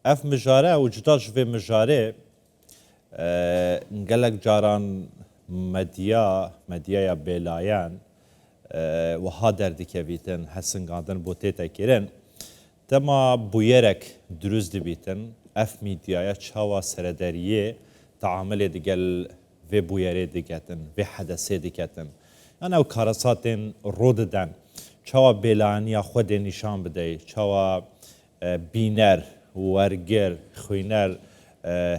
ئەف مژارە و جودا ژ ڤێ مژارێ گەلەک جاران مەدیا، مەدیایا بێلایەن وەها دەردکەڤیتن، هەسنگاندن بۆ تێتە کرن. دەما بویەرەک دروست دبیتن، ئەف میدیایە چاوا سەرەدەریێ تەعاملێ دگەل ڤێ بویەرێ دگەتن، ڤێ حەدەسێ دکەتن. یان ئەو کارەساتێن ڕۆ ددەن، چاوا بێلایەنیا خوە دێ نیشان بدەی، چاوا بینەر، وەرگر، خوینەر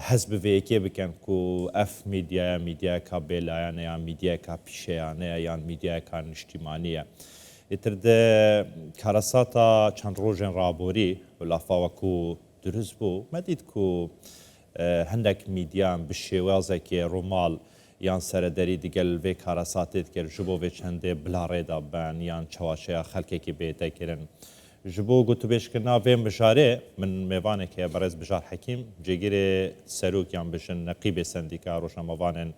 هەست بە ڤێ یەکێ بکەن کو ئەف میدیایە میدیایەکا بێلایەنە یان میدیایەکا پیشەیانەیە یان میدیایەکا نیشتیمانییە. ئیتر دە کارەساتا چەند ڕۆژێن ڕابۆری و لافاوە کو دروست بوو مە دیت کو هەندەک میدیان ب شێوازەکێ ڕووماڵ یان سەرەدەری دگەل ڤێ کارەساتێ دکرد ژبۆ ڤێ چەندێ بلا ڕێدا بەن یان چەواشەیا خەلکێکی بێتە کرن. ژبۆ گوتوبێژکردنا ڤێ مژارێ من مێڤانێک هەیە بەڕێز بژار حەکیم جێگرێ سەروک یان بژن نەقیبێ سەندیکا ڕۆژنامەڤانێن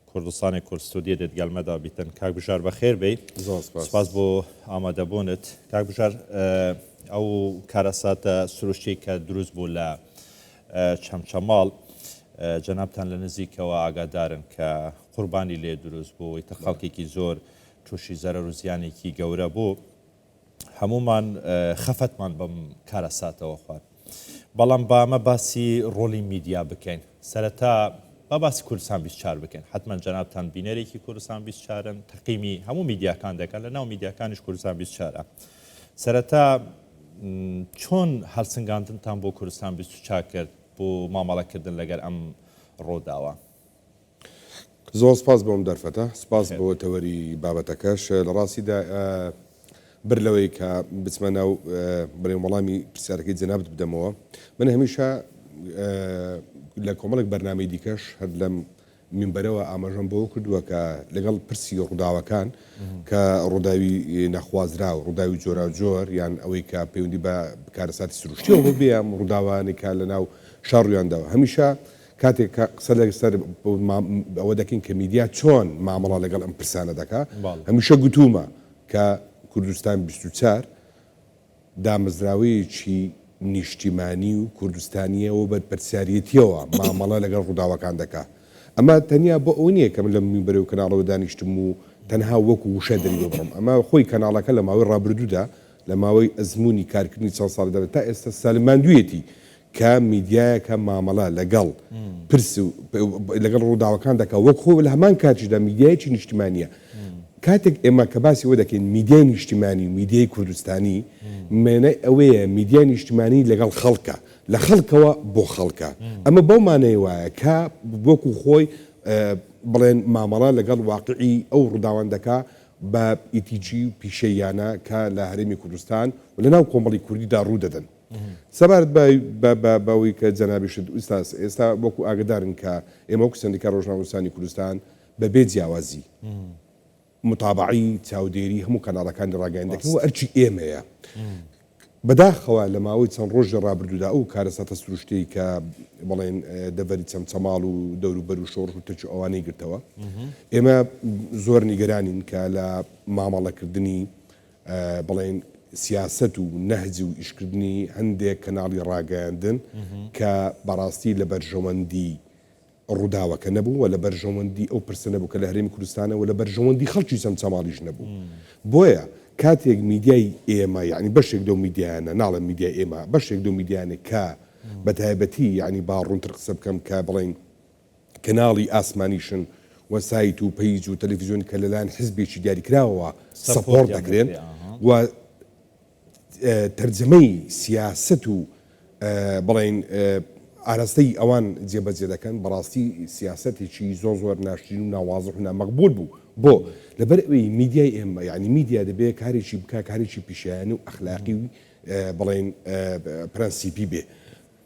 کوردستانێ کورد ستودیێ دێت گەل مەدا بیتن. کاک بژار بەخێر بێی. زۆر سپاس. سپاس بۆ ئامادەبوونت. کاک بژار ئەو کارەساتە سروشتیەی کە دروست بوو لە چەمچەماڵ، جەنابتان لە نزیکەوە ئاگادارن کە قوربانی لێ دروست بوو، ئیتر خەڵکێکی زۆر تووشی زەرەر و زیانێکی گەورە بوو، هەموومان خەفەتمان بەم کارەساتەوە خوارد. بەڵام با ئەمە باسی ڕۆڵی میدیا بکەین. سەرەتا با باسی کوردستان 24 بکەین. حەتمەن جەنابتان بینەرێکی کوردستان 24ن، تەقیمی هەموو میدیاکان دەکەن، لە ناو میدیاکانیش کوردستان 24ە. سەرەتا چۆن هەلسنگاندنتان بۆ کوردستان 24 کرد بۆ مامەڵەکردن لەگەر ئەم ڕووداوە؟ زۆر سپاس بۆ ئەم دەرفەتە، سپاس بۆ تەوەری بابەتەکەش. لە ڕاستیدا بەر لەوەی کە بچمە ناو بڵێم وەڵامی پرسیارەکەی جەنابت بدەمەوە، من هەمیشە لە کۆمەڵێک بەرنامەی دیکەش هەر لەم مینبەرەوە ئاماژەم بەوە کردووە کە لەگەڵ پرسی ڕووداوەکان کە ڕووداوی نەخوازراو، ڕووداوی جۆراوجۆر یان ئەوەی کە پەیوەندی بە کارەساتی سروشتیەوە بووبێ یان ڕووداوانێک کە لەناو شار ڕوویان داوە هەمیشە کاتێک کە قسە لەسەر ئەوە دەکەین کە میدیا چۆن مامەڵە لەگەڵ ئەم پرسانە دەکا هەمیشە گوتوومە کە کوردستان 24 دامەزراوەیەکی نیشتیمانی و کوردستانییە و بەرپرسیاریەتییەوە مامەڵە لەگەڵ ڕووداوەکان دەکا. ئەمە تەنیا بۆ ئەوە نییە کە من لەم مینبەرەی و کەناڵەوە دانیشتم و تەنها وەکو وشە دەریببڕم. ئەمە خۆی کەناڵەکە لە ماوەی ڕابردوودا، لە ماوەی ئەزموونی کارکردنی چەند ساڵیدا تا ئێستا سەلماندوویەتی کە میدیایەکە مامەڵە لەگەڵ پرس و لەگەڵ ڕووداوەکان دەکا وەک خۆی و لە هەمان کاتیشدا میدیایەکی نیشتیمانییە. کاتێک ئێمە کە باسی ئەوە دەکەین میدیای نیشتیمانی و میدیای کوردستانی مانای ئەوەیە میدیای نیشتیمانی لەگەڵ خەڵکە، لە خەڵکەوە بۆ خەڵکە. ئەمە بەو مانای وایە کە وەکو خۆی بڵێن مامەڵە لەگەڵ واقیعی ئەو ڕووداوان دەکا بە ئیتیکی و پیشەییانە کە لە هەرێمی کوردستان و لەناو کۆمەڵی کوردیدا ڕوو دەدەن. سەبارەت بە بەوەی کە جەنابیشت ئوستاز ئێستا وەکو ئاگەدارن کە ئێمە وەکو سەندیکای ڕۆژنامەنووسانی کوردستان بە بێ جیاوازی متابەعەی چاودێری هەموو کەناڵەکانی ڕاگەیاندن دەکەین و ئەرکی ئێمەیە. بەداخەوە لە ماوەی چەند ڕۆژی ڕابردوودا ئەو کارەساتە سروشتیەی کە بڵێن دەڤەری چەمچەماڵ و دەوروبەر و شۆڕش و تەکی ئەوانەی گرتەوە ئێمە زۆر نیگەرانین کە لە مامەڵەکردنی بڵێن سیاسەت و نەهج و ئیشکردنی هەندێک کەناڵی ڕاگەیاندن کە بەڕاستی لە بەرژەوەندی ڕووداوەکە نەبوو و لە بەرژەوەندی ئەو پرسە نەبوو کە لە هەرێمی کوردستانە و لە بەرژەوەندی خەڵکی چەمچەماڵیش نەبوو. بۆیە کاتێک میدیای ئێمە یانی بەشێک لەو میدیایانە، ناڵێم میدیای ئێمە، بەشێک لەو میدیایانەی کە بە تایبەتی یانی با ڕوونتر قسە بکەم کە بڵێین کەناڵی ئاسمانیشن و سایت و پەیج و تەلەفیزیۆن کە لەلایەن حزبێکی دیاریکراوەوە support دەکرێن و تەرجەمەی سیاسەت و بڵێین ئاراستەی ئەوان جێبەجێ دەکەن، بەڕاستی سیاسەتێکی زۆر زۆر ناشرین و ناوازح و نامەقبول بوو. بۆ؟ لەبەر ئەوەی میدیای ئێمە یانی میدیا دەبێ کارێکی بکا کارێکی پیشەیانە و ئەخلاقی و بڵێین پرەنسیپی بێ.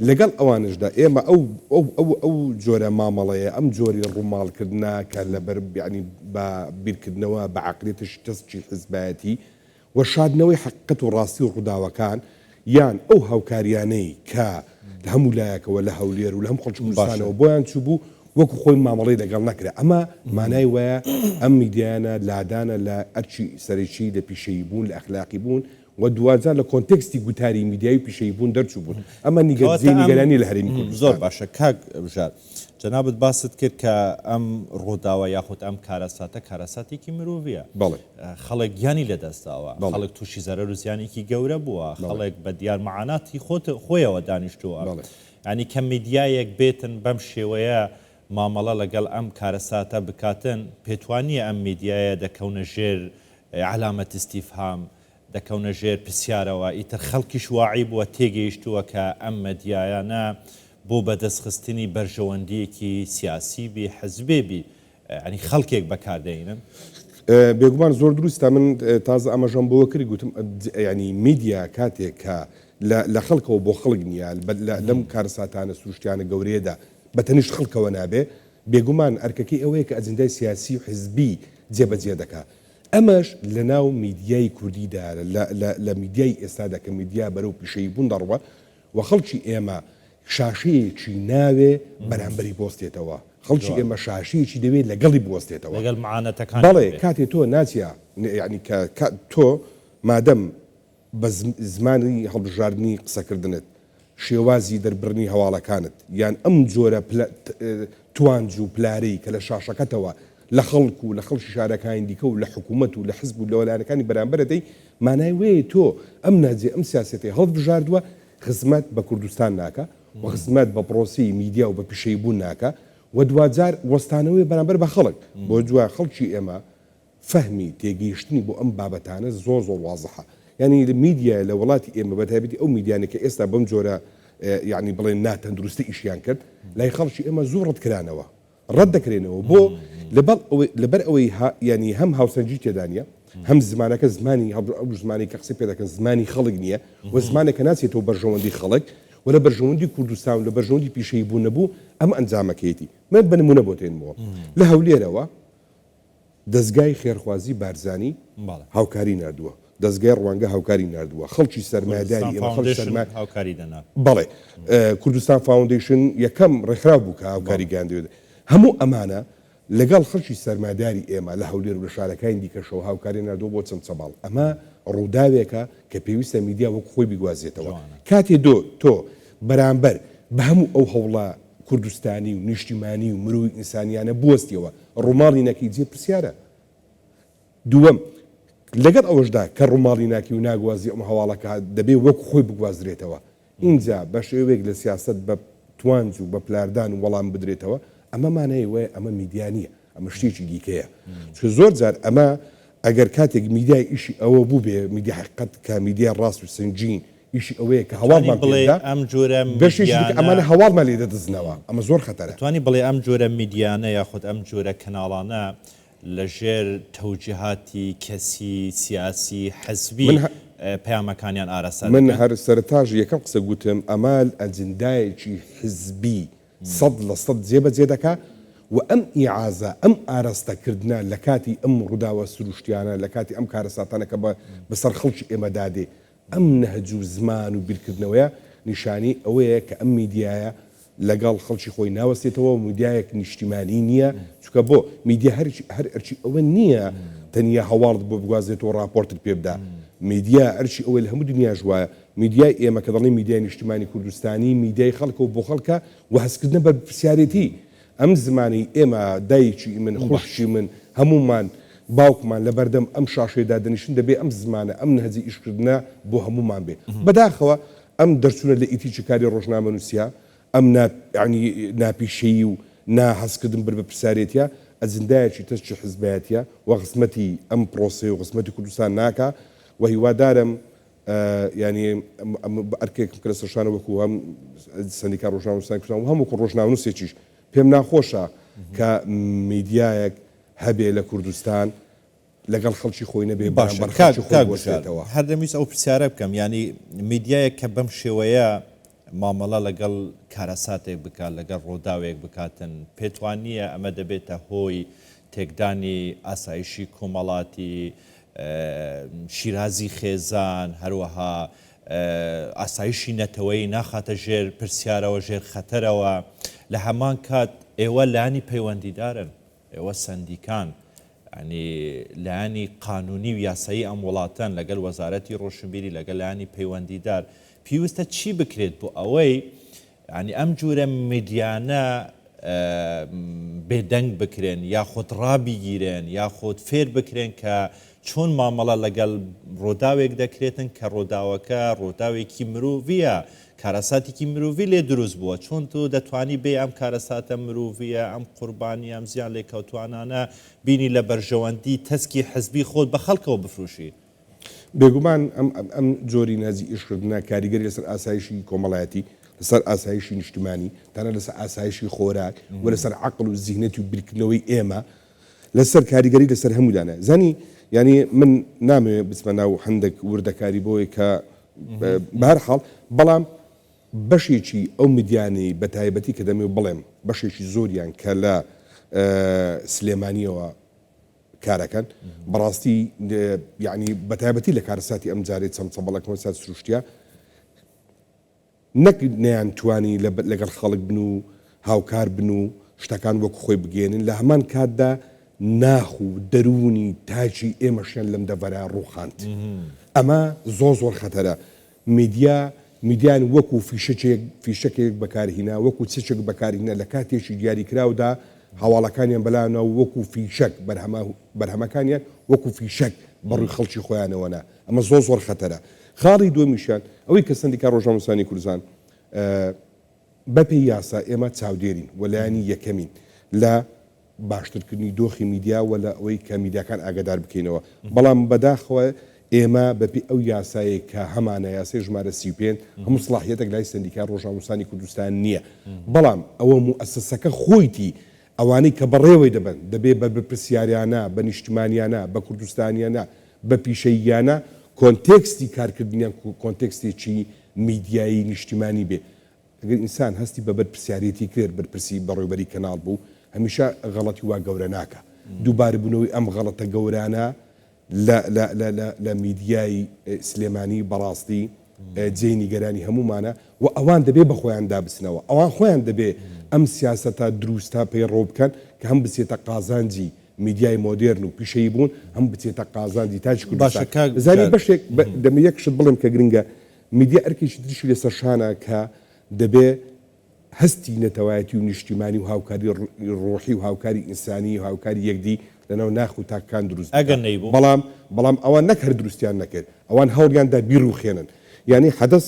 لەگەڵ ئەوانەشدا ئێمە ئەو ئەو ئەو ئەو جۆرە مامەڵەیە، ئەم جۆری ڕووماڵکردنە کە لەبەر یانی بە بیرکردنەوە بە عەقلیەتێکی تەسکی حیزبایەتی و شاردنەوەی حەقیقەت و ڕاستی و ڕووداوەکان یان ئەو هاوکاریانەی کە لە هەموو لایەکەوە لە هەولێر و لە هەموو خەڵکی کوردستانەوە بۆیان چووبوو وەکو خۆی مامەڵەی لەگەڵ نەکرا ئەمە مانای وایە ئەم میدیایانە لادانە لە ئەرکی سەرەکی لە پیشەیی بوون لە ئەخلاقی بوون. و دواجار لە کۆنتێکستی گوتاری میدیایی و پیشەیی بوون دەرچوو بوون. ئەمە نیگە کەواتە جێی ئەم نیگەرانییە لە هەرێمی زۆر کوردستان. باشە کاک بژار جەنابت باست کرد کە ئەم ڕووداوە یاخود ئەم کارەساتە کارەساتێکی مرۆڤییە. بەڵێ. خەڵک گیانی لەدەست داوە، بەڵێ. خەڵک تووشی زەرەر و زیانێکی گەورە بووە، بەڵێ. خەڵک بە دیار مەعاناتی خۆت خۆیەوە دانیشتووە. بەڵێ. یانی کە میدیایەک بێتن بەم شێوەیە مامەڵە لەگەڵ ئەم کارەساتە بکاتن، پێتوانییە ئەم میدیایە دەکەونە ژێر عەلامەت ئیستیفهام، دەکەونە ژێر پرسیارەوە، ئیتر خەڵکیش واعی بووە تێگەیشتووە کە ئەم مەدیایانە بۆ بەدەستخستنی بەرژەوەندییەکی سیاسی بی حزبێ بی یانی خەڵکێک بەکار دەینن. بێگومان زۆر دروستە، من تازە ئاماژەم بەوە کرد گوتم یانی میدیا کاتێک کە لە خەڵکەوە بۆ خەڵک نییە لەم کارەساتانە سروشتیانە گەورەیەدا بە تەنیشت خەڵکەوە نابێ، بێگومان ئەرکەکەی ئەوەیە کە ئەجندای سیاسی و حزبی جێبەجێ دەکا. ئەمەش لە ناو میدیای کوردیدا لە میدیای ئێستادا کە میدیا بەرەو پیشەیی بوون دەڕوا و خەڵکی ئێمە شاشەیەکی ناوێ بەرامبەری بوەستێتەوە، خەڵکی ئێمە شاشەیەکی دەوێ لەگەڵی بوەستێتەوە. لەگەڵ معانەتەکانی بەڵێ بێ. کاتێ تۆ ناچیە یانی کە تۆ مادەم بە زمانی هەڵبژاردنی قسەکردنت، شێوازی دەربڕینی هەواڵەکانت، یان ئەم جۆرە توانج و پلارەی کە لە شاشەکەتەوە لە خەڵک و لە خەڵکی شارەکانی دیکە و لە حکوومەت و لە حزب و لە لایەنەکانی بەرامبەرت دەی، مانای وەیە تۆ ئەم نەهجەی ئەم سیاسەتەی هەڵتبژاردووە خزمەت بە کوردستان ناکا و خزمەت بە پرۆسەی میدیا و بە پیشەییبوون ناکا و دواجار وەستانەوەیە بەرامبەر بە خەڵک. بۆ جوا خەڵکی ئێمە فەهمی تێگەیشتنی بۆ ئەم بابەتانە زۆر زۆر وازحە یانی میدیا لە وڵاتی ئێمە بە تایبەتی ئەو میدیانەی کە ئێستا بەم جۆرە یانی بڵێن ناتەندروستە ئیشیان کرد لای خەڵکی ئێمە زوو ڕەت کرانەوە ڕەت دەکرێنەوە بۆ لەبەڵ ئەوەی لەبەر ئەوەی یانی هەم هاوسەنگی تێدا نییە هەم زمانەکە زمانی ئەو زمانی کە قسەی پێ دەکەن زمانی خەڵک نییە و زمانێک کە ناچێتەوە بەرژەوەندی خەڵک و لە بەرژەوەندی کوردستان و لە بەرژەوەندی پیشەیی بوون نەبوو ئەم ئەنجامەکەیەتی من بە نمونە بۆ تێنمەوە لە هەولێرەوە دەزگای خێرخوازی بارزانی هاوکاری ناردووە، دەزگای ڕوانگە هاوکاری ناردووە، خەڵکی سەرمایەداری ئێمە، خەڵکی سەرمایە بەڵێ کوردستان فاوندەیشن یەکەم ڕێکخراو بوو کە هاوکاری گەیاندوێت. هەموو ئەمانە لەگەڵ خەڵکی سەرمایەداری ئێمە لە هەولێر و لە شارەکانی دیکەشەوە هاوکاریان ناردووە بۆ چەمچەماڵ. ئەمە ڕووداوێکە کە پێویستە میدیا وەک خۆی بیگوازێتەوە. کاتێ تۆ بەرامبەر بە هەموو ئەو هەوڵە کوردستانی و نیشتیمانی و مرۆیی ئینسانیانە بوەستیەوە ڕووماڵی نەکەی جێ پرسیارە. دووەم، لەگەڵ ئەوەشدا کە ڕووماڵی ناکەی و ناگوازی ئەم هەواڵەکە دەبێ وەک خۆی بگوازرێتەوە. ئینجا بە شێوەیەک لە سیاسەت بە توانج و بە پلاردان وەڵام بدرێتەوە، ئەمە مانای وایە ئەمە میدیا نییە، ئەمە شتێکی دیکەیە. چونکە زۆر جار ئەمە ئەگەر کاتێک میدیای ئیشی ئەوە بووبێ، میدیا حەقیقەت کە میدیای ڕاست و سەنگین ئیشی ئەوەیە کە دەتوانی هەواڵمان پێ بڵێی بدا، ئەم جۆرە بەشێکی دیکە میدیانە. ئەمانە هەواڵمان لێ دەدزنەوە، ئەمە زۆر خەتەرە. دەتوانی بڵێی ئەم جۆرە میدیانە یاخود ئەم جۆرە کەناڵانە لە ژێر تەوجیهاتی کەسی، سیاسی، حزبی من پەیامەکانیان ئاراستە من دەکەن؟ هەر سەرەتاش یەکەم قسە گوتم ئەمە ئەجندایەکی حزبی 100% جێبەجێ دەکا و ئەم ئیعازە، ئەم ئاراستە کردنە لە کاتی ئەم ڕووداوە سروشتیانە، لە کاتی ئەم کارەساتانە کە بە بەسەر خەڵکی ئێمەدا دێ، ئەم نەهج و زمان و بیرکردنەوەیە نیشانەی ئەوەیە کە ئەم میدیایە لەگەڵ خەڵکی خۆی ناوەستێتەوە و میدیایەک نیشتیمانی نییە، چونکە بۆ؟ میدیا هەر هەر ئەرکی ئەوە نییە تەنیا هەواڵت بۆ بگوازێتەوە و ڕاپۆرتت پێ بدا، میدیا ئەرکی ئەوەیە لە هەموو دنیاش وایە، میدیای ئێمە کە دەڵێین میدیای نیشتیمانی کوردستانی میدیای خەڵکە و بۆ خەڵکە و هەستکردنە بە بەرپرسیارێتی، ئەم زمانەی ئێمە، دایکی من، خوشکی من، هەموومان، باوکمان لە بەردەم ئەم شاشەیە دادەنیشن، دەبێ ئەم زمانە، ئەم نەهجی ئیشکردنە بۆ هەموومان بێ. بەداخەوە ئەم دەرچوونە لە ئیتیکی کاری ڕۆژنامەنووسییە، ئەم نا یانی ناپیشەیی و نا هەستکردن بە بەرپرسیارێتییە، ئەجندایەکی تەسکی حزبایەتییە و خزمەتی ئەم پرۆسەیە و خزمەتی کوردستان ناکا و هیوادارم یانی ئەم ئەرکێکم کە لەسەر شانە وەکو هەم سەندیکا ڕۆژنامەنووسانی کوردستان و هەم وەکو ڕۆژنامەنووسێکیش پێم ناخۆشە کە میدیایەک هەبێ لە کوردستان لەگەڵ خەڵکی خۆی نەبێ باشە بەرامبەر کاک خەڵکی خۆی کاک بژار بوەستێتەوە. هەر دەمویست ئەو پرسیارە بکەم یانی میدیایەک کە بەم شێوەیە مامەڵە لەگەڵ کارەساتێک بکات لەگەڵ ڕووداوێک بکاتن پێت وانییە ئەمە دەبێتە هۆی تێکدانی ئاسایشی کۆمەڵاتی شیرازی خێزان، هەروەها ئاسایشی نەتەوەیی ناخاتە ژێر پرسیارەوە، ژێر خەتەرەوە، لە هەمان کات ئێوە لایەنی پەیوەندیدارن، ئێوە سەندیکان. یانی لایەنی قانونی و یاسایی ئەم وڵاتەن لەگەل وەزارەتی ڕۆشنبیری لەگەل لایەنی پەیوەندیدار پیوستە چی بکرێت بۆ ئەوەی یانی ئەم جورە میدیانە بێدەنگ بکرێن یاخود ڕابگیرێن یاخود فێر بکرێن کە چۆن مامەڵە لەگەڵ ڕووداوێک دەکرێتن کە ڕووداوەکە ڕووداوێکی مرۆڤیە کارەساتێکی مرۆڤی لێ دروست بووە چۆن تۆ دەتوانی بێ ئەم کارەساتە مرۆڤیە ئەم قوربانی ئەم زیان لێکەوتوانانە بینی لە بەرژەوەندی تەسکی حزبی خۆت بە خەڵکەوە بفروشی؟ بێگومان ئەم ئەم جۆری نازی ئیشکردنە کاریگەری لەسەر ئاسایشی کۆمەڵایەتی، لەسەر ئاسایشی نیشتمانی، تەنانەت لەسەر ئاسایشی خۆراک و لەسەر عەقڵ و زیهنەت و بیرکردنەوەی ئێمە لەسەر کاریگەری لەسەر هەموو دانایە. زانی یانی من نامەوێ بچمە ناو هەندێک وردەکاری بۆی کە بەهەرحاڵ بەڵام بەشێکی ئەو میدیانەی بەتایبەتی کە دەمەوێ بڵێم بەشێکی زۆریان کە لە سلێمانیەوە کارەکەن بەڕاستی یعنی بەتایبەتی لە کارەساتی ئەم جارەی چەمچەمەڵەک کارەسات سروشتیە نەک نەیانتوانی لەگەڵ خەڵک بن و هاوکار بن و شتەکان وەکو خۆی بگەیەنن، لە هەمان کاتدا ناخ و دەروونی تاکی ئێمەشیان لەم دەڤەرە ڕووخاند. ئەمە زۆر زۆر خەتەرە. میدیا، میدیایان وەکو فیشەکێک فیشەکێک بەکارهینا، وەکو چەکێک بەکارهینا لە کاتێکی دیاریکراودا هەواڵەکانیان بەلایانەوە وەکو فیشەک بەرهەمە بەرهەمەکانیان وەکو فیشەک بەڕووی خەڵکی خۆیانەوە نا. ئەمە زۆر زۆر خەتەرە. خاڵی دووەمیشیان ئەوەی کە سەندیکای ڕۆژنامەنووسانی کوردستان بەپێی یاسا ئێمە چاودێرین و لایەنی یەکەمین لە باشترکردنی دۆخی میدیا و لە ئەوەی کە میدیاکان ئاگادار بکەینەوە، بەڵام بەداخەوە ئێمە بەپێی ئەو یاسایەی کە هەمانە یاسای ژمارە 35 هەموو سڵاحیەتێک لای سەندیکای ڕۆژنامەنووسانی کوردستان نییە، بەڵام ئەوە موئەسەسەکە خۆیتی ئەوانەی کە بەڕێوەی دەبەن دەبێ بە بەرپرسیاریانە، بە نیشتمانیانە، بە کوردستانیانە، بە پیشەییانە کۆنتێکستی کارکردنیان کۆنتێکستێکی میدیایی نیشتیمانی بێ. ئەگەر ئینسان هەستی بە بەرپرسیارێتی کرد، بەرپرسی بەڕێوبەری کەناڵ بوو، هەمیشە غەڵەتی وا گەورە ناکا. دووبارەبوونەوەی ئەم غەڵەتە گەورانە لە لە لە لە لە میدیای سلێمانی بەڕاستی جێی نیگەرانی هەموومانە و ئەوان دەبێ بە خۆیاندا بچنەوە. ئەوان خۆیان دەبێ ئەم سیاسەتە دروستە پەیڕەو بکەن کە هەم بچێتە قازانجی میدیای مۆدێرن و پیشەیی بوون، هەم بچێتە قازانجی تاکی باشە کوردستان. کاک زانی بژار. بەشێک دەمێ یەک شت بڵێم کە گرنگە، میدیا ئەرکێکی تریشی لەسەر شانە کە دەبێ هەستی نەتەوایەتی و نیشتیمانی و هاوکاری ڕۆحی و هاوکاری ئینسانی و هاوکاری یەکدی لەناو ناخ و تاکەکان دروست بکا. ئەگەر نەیبوو؟ بەڵام بەڵام ئەوان نەک هەر دروستیان نەکرد، ئەوان هەوڵیان دا بیڕووخێنن. یانی حەدەس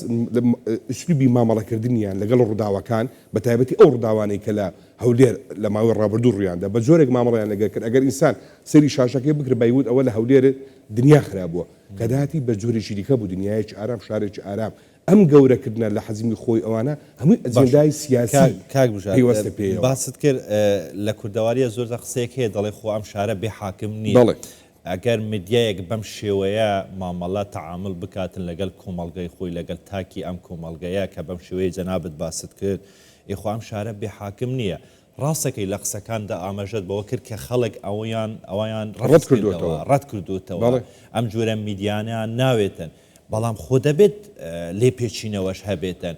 ئسلوبی مامەڵەکردنیان لەگەڵ ڕووداوەکان، بە تایبەتی ئەو ڕووداوانەی کە لە هەولێر لە ماوەی ڕابردوو ڕوویان دا، بە جۆرێک مامەڵەیان لەگەڵ کرد ئەگەر ئینسان سەیری شاشەکەی بکردبا ئەیوت ئەوە لە هەولێر دنیا خراپ بووە. کە داهاتی بە جۆرێکی دیکە بوو، دنیایەکی ئارام، شارێکی ئارام. ئەم گەورەکردنە لە حەجمی خۆی ئەوانە هەمووی باشە ئەجێندای سیاسی کاک بژار پەیوەستە پێیەوە. باست کرد لە کوردەواریە زۆرجار قسەیەک هەیە دەڵێ خۆ ئەم شارە بێ حاکم نییە بەڵێ. ئەگەر میدیایەک بەم شێوەیە مامەڵە تەعامول بکاتن لەگەل کۆمەڵگەی خۆی لەگەل تاکی ئەم کۆمەڵگەیە کە بەم شێوەیە جەنابت باست کرد ئێ خۆ ئەم شارە بێ حاکم نییە ڕاستەکەی لە قسەکاندا ئاماژەت بەوە کرد کە خەڵک ئەویان ئەویان ڕەت ڕەفز کردووەتەوە. کردەوە ڕەت کردووتەوە بەڵێ. ئەم جۆرە میدیانەیان ناوێتن بەڵام خۆ دەبێت لێپێچینەوەش هەبێتن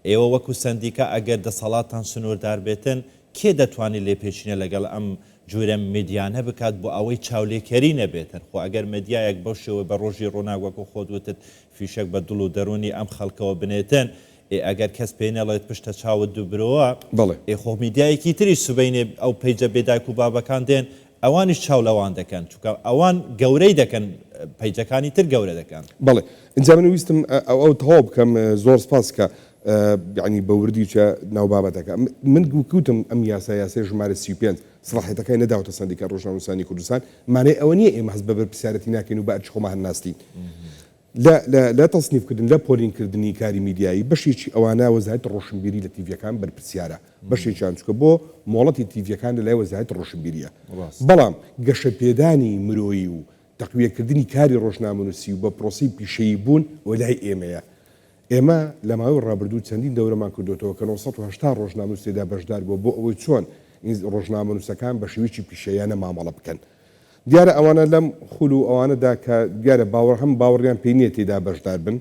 ئێوە وەکو سەندیکا ئەگەر دەسەڵاتتان سنووردار بێتن کێ دەتوانێت لێپێچینە لەگەڵ ئەم جورە مدیانە بکات بۆ ئەوەی چاولێکەری نەبێتن خۆ ئەگەر مدیایەک بەو شێوەی بە ڕۆژی ڕووناک وەکو خۆت وتت فیشەک بە دڵ و دەروونی ئەم خەڵکەوە بنێتن ئێ ئەگەر کەس پێی نەڵێت پشتە چاوت دووبرۆوە بەڵێ. ئێ خۆ میدیایەکی تریش سبەینێ ئەو پەیجە بێ دایک و بابەکان دێن ئەوانیش چاو لەوان دەکەن چونکە ئەوان گەورەی دەکەن پەیجەکانی تر گەورە دەکەن. بەڵێ ئینجا من ویستم ئەو ئەو تەواو بکەم زۆر سپاس کە یانی بە وردی چە ناو بابەتەکە من گوتم ئەم یاسا یاسای ژمارە 35 سڵاحیەتەکەی نەداوەتە سەندیکای ڕۆژنامەنووسانی کوردستان مانای ئەوە نییە ئێمە هەست بە بەرپرسیارەتی ناکەین و بە ئەرکی خۆمان هەناستین لە لە لە تەسنیفکردن لە پۆلینکردنی کاری میدیایی بەشێکی ئەوانە وەزارەتی ڕۆشنبیری لە تیڤیەکان بەرپرسیارە بەشێکیان چونکە بۆ مۆڵەتی تیڤیەکان لە لای وەزارەتی ڕۆشنبیریە بەڵام گەشەپێدانی مرۆیی و تەقویەکردنی کاری ڕۆژنامەنووسی و بە پرۆسەی پیشەیی بوون ئەوە لای ئێمەیە. ئێمە لە ماوەی ڕابردوو چەندین دەورەمان کردۆتەوە کە 980 ڕۆژنامەنووس تێدا بەشدار بووە بۆ ئەوەی چۆن ڕۆژنامەنووسەکان بە شێوەیەکی پیشەییانە مامەڵە بکەن. دیارە ئەوانە لەم خول و ئەوانەدا کە دیارە باوەڕ هەم باوەڕیان پێی نییە تێدا بەشدار بن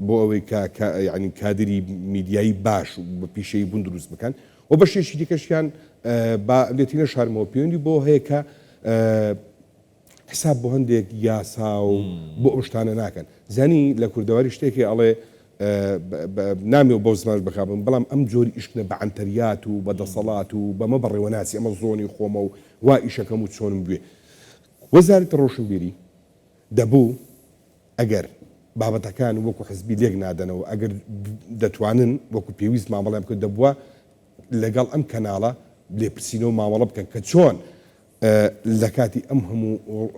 بۆ ئەوەی کە کە یانی کادری میدیایی باش و بە پیشەیی بوون دروست بکەن و بەشێکی دیکەشیان با لێتی نەشارمەوە پەیوەندی بەوە هەیە کە. حساب بۆ هەندێک یاسا و بۆ ئەو شتانە ناکەن. زانی لە کوردەواری شتێک هەیە ئەڵێ نامەوێ بەو زمانەش بەکار بەم بەڵام ئەم جۆری ئیشکردنە بە عەنتەریات و بە دەسەڵات و بەمە بەڕێوە ناچی ئەمە زۆنی خۆمە و وا ئیشەکەم و چۆنم بوێ. وەزارەتی ڕۆشنبیری دەبوو ئەگەر بابەتەکان وەکو حزبی لێک نادەنەوە ئەگەر دەتوانن وەکو پێویست مامەڵەیان بکەن دەبووە لەگەڵ ئەم کەناڵە لێپرسینەوە مامەڵە بکەن کە چۆن لە کاتی ئەم هەموو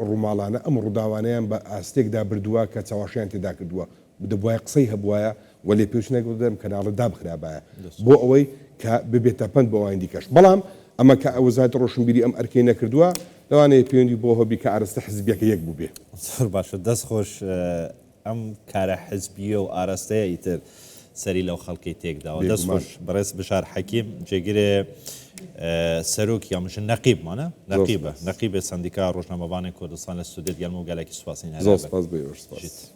ڕووماڵانە ئەم ڕووداوانەیان بە ئاستێکدا بردووە کە چەواشەیان تێدا کردووە دەبوایە قسەی هەبوایە و لێپێوچنێک لەگەڵ ئەم کەناڵە دابخرابایە بۆ ئەوەی کە ببێتە پەند بۆ ئەوانی دیکەش بەڵام ئەمە کە وەزارەتی ڕۆشنبیری ئەم ئەرکەی نەکردووە لەوانەیە پەیوەندی بۆ هەبی کە ئارەستە حزبیەکە یەک بووبێ. زۆر باشە دەست خۆش ئەم کارە حزبیە و ئارەستەیە ئیتر سەری لەو خەڵکەی تێکداوە دەست بێگومان. خۆش بەڕێز بژار حەکیم جێگرێ سەرۆک یا مژن نەقیب مانە زۆر نەقیبە سپاس. نەقیبێ سەندیکا ڕۆژنامەڤانێ کوردستان لە ستودیۆت گەلم و گەلەکی سوپاسین زۆر هەرهەبن سپاس بۆ ئێوەش سپاس. بژیت.